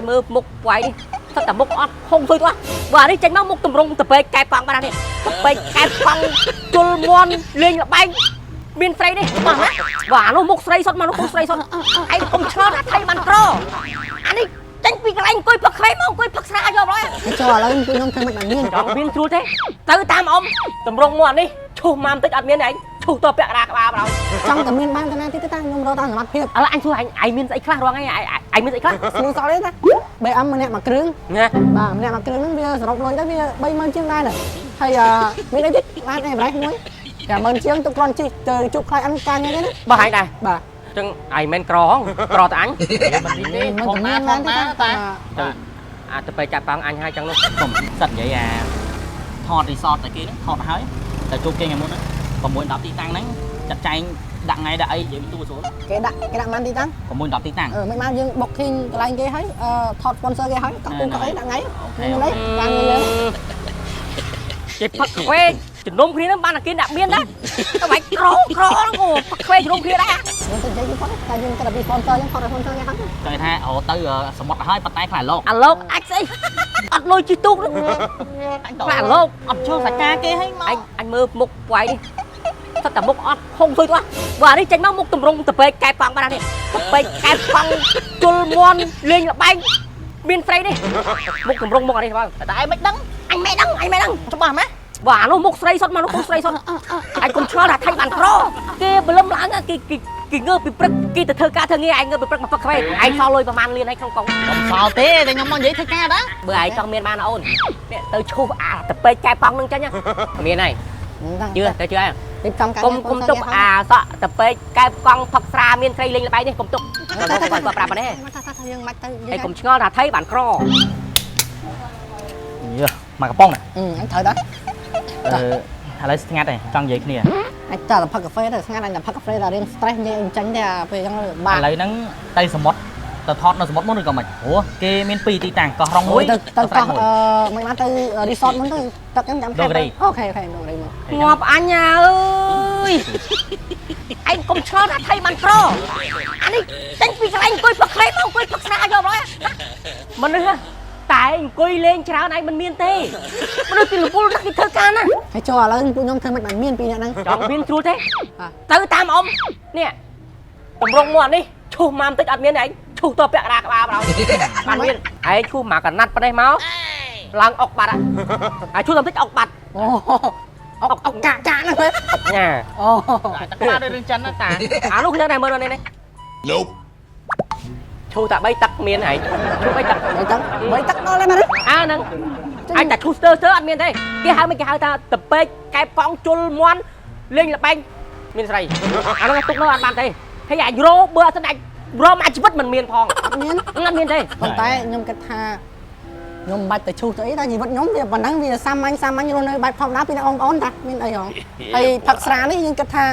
ញមើលមុខពួកឯងនេះសិតតែមុខអត់ហុងស៊ុយទៅបើអានេះចេញមកមុខតម្រង់តពេកកែប៉ង់បាត់នេះតពេកកែប៉ង់ជុលមន់លេងលបែងមានស្រីនេះបាទណាបាទអានោះមុខស្រីសុតមកនោះមុខស្រីសុតឯងកុំឆ្ងល់ថាថៃបានក្រអានេះចេញពីកន្លែងអង្គុយផឹកខ្វេមកអង្គុយផឹកស្រាយកឡើយ ចូលឥឡូវពួកខ្ញុំធ្វើមិនបានមាន ចង់មានស្រួលទេទៅតាមអ៊ំតម្រង់មកអានេះឈូសមកបន្តិចអត់មានឯងឈូសតពាក់កណ្ដាលក្បាលបណ្ដោយ ចង់តែមានបានតាណាទៀតតាខ្ញុំរកតាមសមត្ថភាព ឥឡូវអញសួរឯងឯងមានស្អីខ្លះរងឯងឯងមានស្អីខ្លះ ស្ងួនសល់ទេតា BM ម្នាក់មួយគ្រឿង ណា បាទម្នាក់មួយគ្រឿងហ្នឹងវាសរុបលុយទៅវា30000ជាងដែរណាហើយមានអីទៀតបានអេវរ៉េសមួយ50000ជាងទុកគ្រាន់ជិះទៅជួប client ការងារទេណា បើឯងដែរ បាទ ចឹងឯងមិនក្រហងក្រតែអញ មិនទេ មិន ថត តែមានបាន ណាថតណា ទេតា តា ចឹងអាទៅไปចាប់ប៉ងអញហើយចឹងនោះ កុំសិតនិយាយអាថត resort តែគេហ្នឹងថតហើយតែជួបគេថ្ងៃមុនហ្នឹង6 10ទីតាំងហ្នឹងចាត់ចែងដាក់ថ្ងៃដាក់អីនិយាយមិនទូស្រួល គេដាក់គេដាក់បានទីតាំង 6 10ទីតាំង អឺមិនបានយើង booking កន្លែងគេហើយថត sponsor គេហើយកក់ពូកក់អីដាក់ថ្ងៃ OK មានអីបានលើ គេផឹកខ្វេជំនុំគ្នាហ្នឹងបានតែគេដាក់មានដែរទៅបាច់ក្រក្រហ្នឹងអូផឹកខ្វេជំនុំគ្នាដែរ យើងទៅនិយាយពីគាត់តែយើងគិតតែពី sponsor យើងថត sponsor គេហើយ គេថាអូទៅសមុទ្រហើយប៉ុន្តែខ្លាចលោក អាលោកអាចស្អីអត់លុយជិះទូកហ្នឹង អញ ខ្លាចលោក អត់ចូលសាច់ការគេហើយមក អញអញមើលមុខពួកឯងនេះសិតតែមុខអត់ហុងស៊ុយទៅបើអានេះចេញមកមុខតម្រង់តពេកកែប៉ងបាត់នេះតពេកកែប៉ងជុលមន់លេងលបែងមានស្រីនេះមុខតម្រង់មុខអានេះបង តែឯងមិនដឹង អញមិនដឹងអញមិនដឹង ច្បាស់ម៉េច បើអានោះមុខស្រីសុតមកនោះមុខស្រីសុតអញកុំឆ្ងល់ថាថៃបានក្រគេបលឹមឡើងគេគេគេងើបពីព្រឹកគេទៅធ្វើការធ្វើងារឯងងើបពីព្រឹកមកផឹកខ្វេឯងសល់លុយប្រហែលលានឯងក្នុងកង កុំសល់ទេតែខ្ញុំមកនិយាយធ្វើការដែរ បើឯងចង់មានបានអូននេះទៅឈូសអាតពេកកែប៉ងនឹងចាញ់មានហើយជឿទៅជឿហើយ រៀបចំការ កុំកុំទុកអាសក់តពេកកែបកង់ផឹកស្រាមានស្រីលេងល្បែងនេះកុំទុកគាត់គាត់ប្រាប់ប៉ុណ្ណេះ ថាយើងមិនទៅ ហើយកុំឆ្ងល់ថាថៃបានក្រ យឺមកកំប៉ុងណា អឺអញត្រូវដែរ អឺឥឡូវស្ងាត់ហើយចង់និយាយគ្នា អញតែផឹកកាហ្វេទៅស្ងាត់អញតែផឹកកាហ្វេដល់រៀង stress និយាយអញចាញ់ទេអាពេលអញ្ចឹងបាក់ ឥឡូវហ្នឹងទៅសមុទ្រទៅថតនៅសមុទ្រមុនឬក៏មិនព្រោះគេមាន2ទីតាំងកោះរងមួយ ទៅទៅកោះ មួយ អឺមិនបានទៅ resort មុនទៅទឹកហ្នឹងចាំ OK OK ដូរីមក ងាប់អញអើយឯងកុំឆ្ងល់ថាថៃបានក្រអានេះចេញពីកន្លែងអង្គុយផឹកខ្វេមកអង្គុយផឹកស្រាយកមកមនុស្សតែអង្គុយលេងច្រើនឯងមិនមានទេមនុស្សគេរវល់ណាស់គេធ្វើការណា ហើយចូលឥឡូវពួកខ្ញុំធ្វើមិនបានមានពីរអ្នកហ្នឹង ចង់មានស្រួលទេទៅតាមអ៊ំនេះតម្រង់មកអានេះឈូសមកបន្តិចអត់មានឯងឈូសតពាក់កណ្ដាលក្បាលបណ្ដោយបានមានឯងឈូសមកកណាត់ប៉ុណ្ណេះមកឡើងអុកបាត់ហើយឈូសបន្តិចអុកបាត់ អូអុកអុកកាកាហ្នឹង អុកញ៉ា អូ តែក្បាលដូចរឿងចិនណាតា អានោះខ្ញុំតែមើលនេះនេះ Nope. ឈូសតែ3ទឹកមានហើយឈូស3ទឹក បីទឹកបីទឹកដល់ហើយមែនទេ អាហ្នឹងអញតែឈូសស្ទើស្ទើអត់មានទេគេហៅមិនគេហៅថាតពេកកែប៉ងជុលមន់លេងលបែងមានស្រីអានោះទុកនៅអត់បានទេហើយអញរោបើអត់ស្ដាច់រោមួយជីវិតមិនមានផង អត់មាន អត់មានទេ ប៉ុន្តែខ្ញុំគិតថាខ្ញុំមិនបាច់ទៅឈូសទៅអីតែជីវិតខ្ញុំវាប៉ុណ្ណឹងវាសាមញ្ញសាមញ្ញរស់នៅបែបធម្មតាពីអ្នកបងប្អូនតាមានអីហងហើយផឹកស្រានេះយើងគិតថា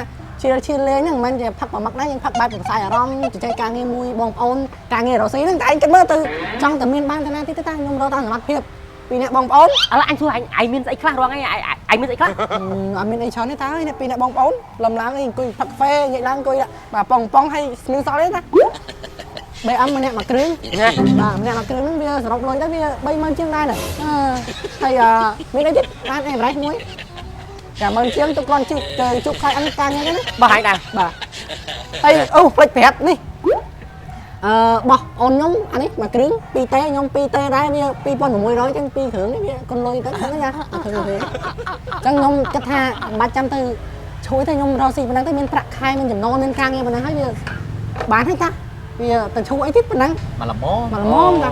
ជាឈៀលេងហ្នឹងមិនមែនជាផឹកប្រមឹកដែរយើងផឹកបែបប្រស័យអារម្មណ៍ជជែកការងារមួយបងប្អូនការងាររកស៊ីហ្នឹងតែឯងគិតមើលទៅចង់តែមានបានតាណាទៀតតាខ្ញុំរកតាមសមត្ថភាពពីអ្នកបងប្អូន ឥឡូវអញសួរឯងឯងមានស្អីខ្លះរងឯងឯងមានស្អីខ្លះ អត់មានអីច្រើនទេតាអ្នកពីអ្នកបងប្អូនលំឡើងអីអង្គុយផឹកកាហ្វេនិយាយឡើងអង្គុយបាទប៉ុងប៉ុងហើយស្ងៀមសល់ទេតា BM ម្នាក់មួយគ្រឿង ណា បាទម្នាក់មួយគ្រឿងហ្នឹងវាសរុបលុយទៅវា30000ជាងដែរណាអឺហើយមានអីទៀតបានអេវរ៉េសមួយ50000ជាងទុកគ្រាន់ជិះទៅជួប client ការងារហ្នឹងណា បើឯងដែរ បាទហើយអូផ្លេចប្រាប់នេះអឺបោះអូនខ្ញុំអានេះមួយគ្រឿង2តេខ្ញុំ2តេដែរវា2600ចឹង2គ្រឿងនេះវាកុនលុយទៅហ្នឹងណាគ្រឿងគ្រឿងចឹងខ្ញុំគិតថាមិនបាច់ចាំទៅជួយទៅខ្ញុំរកស៊ីប៉ុណ្ណឹងទៅមានប្រាក់ខែមានចំណូលមានការងារប៉ុណ្ណឹងហើយវាបានហើយតាវាទៅឈូអីទៀតប៉ុណ្ណឹង មកល្មម មកល្មមតា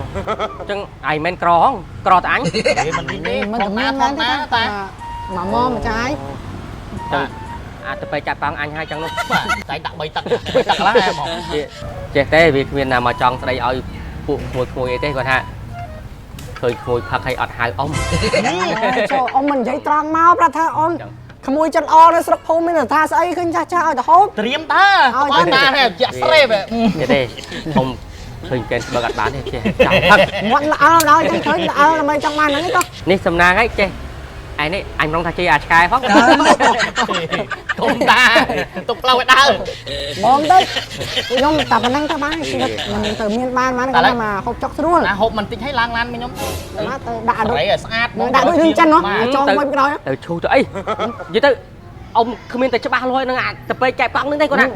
អញ្ចឹងឯងមិនក្រហងក្រតែអញ គេមិនទេ មិន ថត តែ ណា មាន ថត បាន ណា ទេ តា តាមកមកចាយ ចឹងអាទៅไปចាប់ប៉ងអញហើយចឹងនោះ បាទតែដាក់3ទឹក3ទឹកកន្លះហ្មង ចេះទេវាគ្មានណាមកចង់ស្ដីឲ្យពួកក្មួយក្មួយអីទេគាត់ថាឃើញក្មួយផឹកឲ្យអត់ហៅអ៊ំ ចូលអ៊ំមិននិយាយត្រង់មកប្រាប់ថាអ៊ំក្មួយចិត្តល្អនៅស្រុកភូមិមានថាស្អីឃើញចាស់ចាស់ឲ្យទៅហូប ត្រៀមតាបងតានេះជាក់ស្រេប ចេះទេអ៊ំឃើញកែនស្បឹកអត់បានទេចេះចង់ផឹក មាត់ល្អដល់ចឹងឃើញល្អដើម្បីចង់បានហ្នឹងឯងតោះ នេះសំណាងហើយចេះ ឯនេះអញមិនដឹងថាជ័យអាឆ្កែផង កុំតាទុកផ្លូវឲ្យដើរ បងទៅខ្ញុំតែប៉ុណ្ណឹងទៅបានជីវិតមិនទៅមានបានបានគាត់មកហូបចុកស្រួល ណាហូបមិនតិចឲ្យឡើងឡានមកខ្ញុំ មកទៅដាក់ដូច ត្រីឲ្យស្អាត ដាក់ដូចរឿងចិនហ៎ចងមួយក្រោយ ទៅឈូទៅអីនិយាយទៅអ៊ំគ្មានតែច្បាស់លាស់នឹងអាទៅពេកកែបកង់នឹងទេគាត់ណា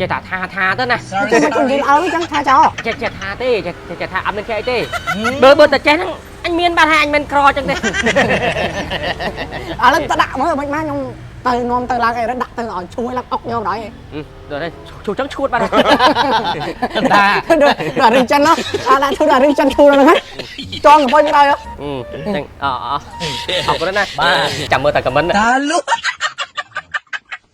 ចេះតែថាថាទៅណា ចាំមកនិយាយល្អអញ្ចឹងថាចោល ចេះចេះថាទេចេះចេះថាអត់មានចេះអីទេបើតែចេះហ្នឹងអញមានបាត់ហើយអញមិនក្រចឹងទេ ឥឡូវទៅដាក់មើលមិនមកខ្ញុំទៅនាំទៅឡើងអីដាក់ទៅឲ្យជួយឡើងអុកយកដល់ឯង ដល់នេះឈូចឹងឈួតបាត់ តា ដូចដល់រឿងចិនហ៎អាដាក់ឈូដល់រឿងចិនឈូដល់ហ្នឹងចងកំពុយក្រោយ ចឹងអអអរគុណណាបាទចាំមើលតែខមមិន តាលុ